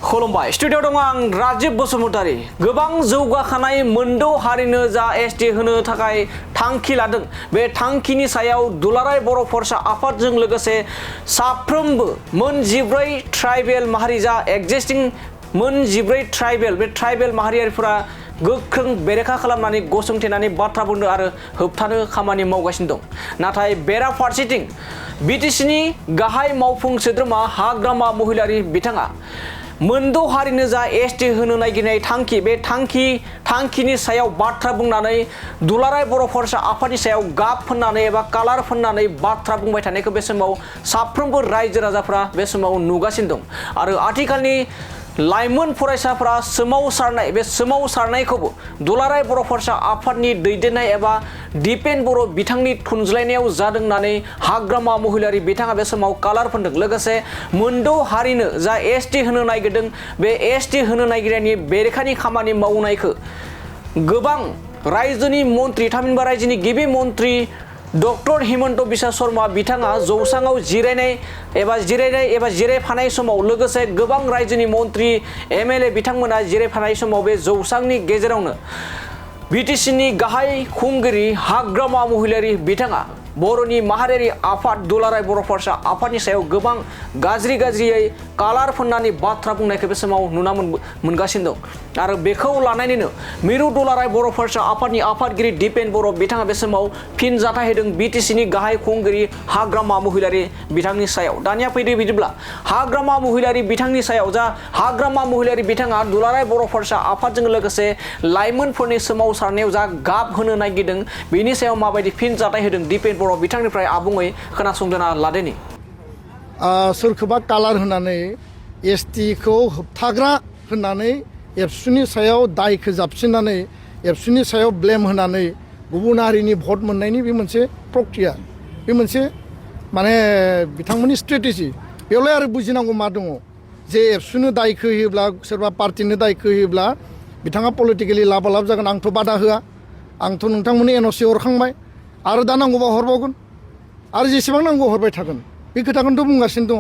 खुलुमबाय स्टुडिअ दङ आं राजिब बसुमतारी गोबां जौगाखानाय मोनद' हारिनो जा एसटि होनो थाखाय थांखि लादों बे थांखिनि सायाव दुलाराय बर' फरायसा आफादजों लोगोसे साफ्रोमबो मोन 14 ट्राइबेल माहारि जा एक्जिस्टिं मोन 14 ट्राइबेल बे ट्राइबेल माहारियारिफोरा गोख्रों बेरेखा खालामनानै गसंथेनानै बाथ्रा बुंनो आरो होबथानो खामानि मावगासिनो दं। नाथाय बेराफारसेथिं बिटिसिनि गाहाय मावफुं सोद्रोमा हाग्रामा महिलारि बिथाङा मोनद' हारिनो जा एसटि होनो नागिरनाय थांखि बे थांखिनि सायाव बाथ्रा बुंनानै दुलाराय बर' फरायसा आफादनि सायाव गाब फोननानै एबा कालार फोननानै बाथ्रा बुंबाय थानायखौ बे समाव साफ्रोमबो रायजो राजाफ्रा बे समाव नुगासिनो दं आरो आथिखालनि लाइमोन फरायसाफोरा सोमावसारनाय बे सोमावसारनायखौबो दुलाराय बर' फरायसा आफादनि दैदेननाय एबा दिपेन बर' बिथांनि थुनज्लायनायाव जादों होननानै हाग्रामा महिलारि बिथाङा बे समाव कालार फोनदों। लोगोसे मोनद' हारिनो जा एसटि होनो नागिरदों बे एसटि होनो नागिरनायनि बेरेखानि खामानि मावनायखौ गोबां रायजोनि मन्त्रि थामहिनबा रायजोनि गिबि मन्त्रि डक्टर हिमन्त बिश्व शर्मा बिथाङा जौसाङाव जिरायफानाय समाव लोगोसे गोबां रायजोनि मन्त्रि एमएलए बिथांमोना जिरायफानाय समाव बे जौसांनि गेजेरावनो बिटिसिनि गाहाय खुंगिरि हाग्रामा महिलारि बिथाङा बर'नि माहारियारि आफाद दुलाराय बर' फरायसा आफादनि सायाव गोबां गाज्रियै कालार फोननानै बाथ्रा बुंनायखौ बे समाव नुना मोनगासिनो दं आरो बेखौ लानानैनो मिरु दुलाराय बर' फरायसा आफादनि आफादगिरि दिपेन बर' बिथाङा बे समाव फिन जाथाय होदों बिटिसिनि गाहाय खुंगिरि हाग्रामा महिलारि बिथांनि सायाव। दानिया फैदो बिदिब्ला हाग्रामा महिलारि बिथांनि सायाव जा हाग्रामा महिलारि बिथाङा दुलाराय बर' फरायसा आफादजों लोगोसे लाइमोनफोरनि सोमावसारनायाव जा गाब होनो नागिरदों बेनि सायाव माबायदि फिन जाथाय होदों दिपेन बर' बिथांनिफ्राय आबुङै खोनासंदोना लादेनि। सोरखौबा कालार होनानै एसटिखौ होबथाग्रा होननानै एबसुनि सायाव दायखौ जाबसिननानै एबसुनि सायाव ब्लेम होनानै गुबुन हारिनि भट मोननायनि बे मोनसे प्रक्रिया बे मोनसे माने बिथांमोननि स्ट्रेटेजि। बेयावलाय आरो बुजिनांगौ मा दङ जे एबसुनो दायखौ होयोब्ला सोरबा पार्टिनो दायखौ होयोब्ला बिथाङा पलिटिकेलि लाबालाब जागोन। आंथ' बादा होआ, आंथ' नोंथांमोननि एनअसि हरखांबाय आरो दा नांगौबा हरबावगोन आरो जेसेबां नांगौ हरबाय थागोन बे खोथाखौनोथ' बुंगासिनो दङ।